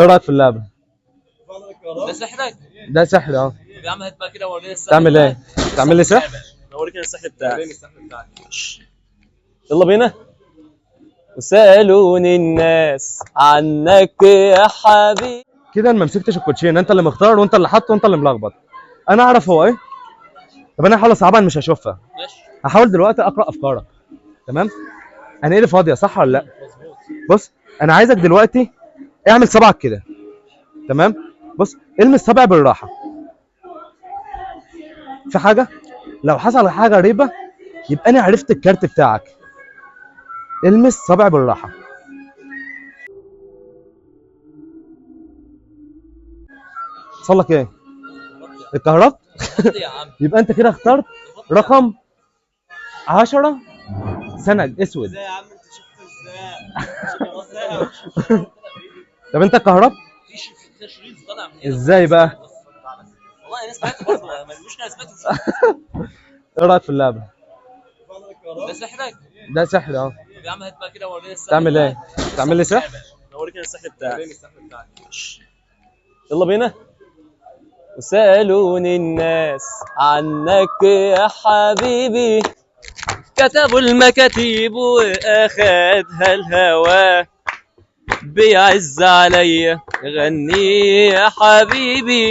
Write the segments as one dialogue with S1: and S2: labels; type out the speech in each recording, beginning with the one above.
S1: ايه رايك في اللعبة؟
S2: ده سحرك؟
S1: ده سحر. اه.
S2: طب يا عم هات بقى كده وريني السحر.
S1: تعمل ايه؟ تعمل لي سحر؟
S2: اوريك انا السحر بتاعك. يلا بينا. وسألوني الناس عنك يا حبيبي.
S1: كده انا ما مسكتش الكوتشين، انت اللي مختار وانت اللي حاطه وانت اللي ملخبط. انا اعرف هو ايه. طب انا هحاول اصعبها، انا مش هشوفها.
S2: ماشي.
S1: هحاول دلوقتي اقرا افكارك. تمام؟ انا ايدي فاضية صح ولا لا؟
S2: مظبوط.
S1: بص انا عايزك دلوقتي اعمل صبعك كده. تمام؟ بص المس صبعي بالراحة. في حاجة؟ لو حصل حاجة غريبة يبقى انا عرفت الكارت بتاعك. المس صبعي بالراحة. حصل لك ايه؟ اتكهربت؟
S2: يا عم
S1: يبقى انت كده اخترت رقم 10 سند اسود.
S2: ازاي يا عم انت شفت ازاي؟ ازاي؟
S1: طب انت اتكهربت؟
S2: في شريط طالع من هنا.
S1: ازاي بقى؟
S2: والله انا سمعت برضه، ما المشكلة انا سمعت.
S1: ايه رايك في اللعبة؟
S2: ده سحرك؟
S1: ده سحر. اه.
S2: طب يا عم هات بقى كده وريني السحر.
S1: تعمل ايه؟ تعمل لي سحر؟
S2: اوريك انا السحر بتاعك. يلا بينا. وسألوني الناس عنك يا حبيبي، كتبوا المكاتيب وأخدها الهوى، بيعز عليا غني يا حبيبي،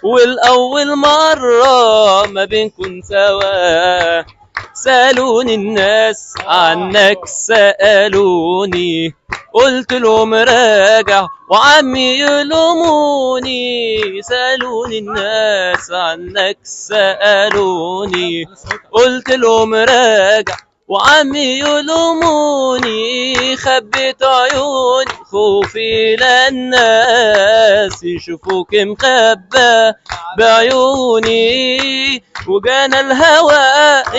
S2: والأول مرة ما بنكون سوا. سألوني الناس عنك سألوني، قلت لهم راجع وعمي يلوموني. سألوني الناس عنك سألوني، قلت لهم راجع وعمي يلوموني. خبيت عيوني خوفي للناس يشوفوك مخبى بعيوني. وجانا الهوى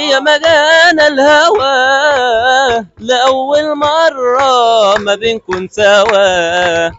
S2: يا ما جانا الهوى، لأول مرة ما بنكون سوا.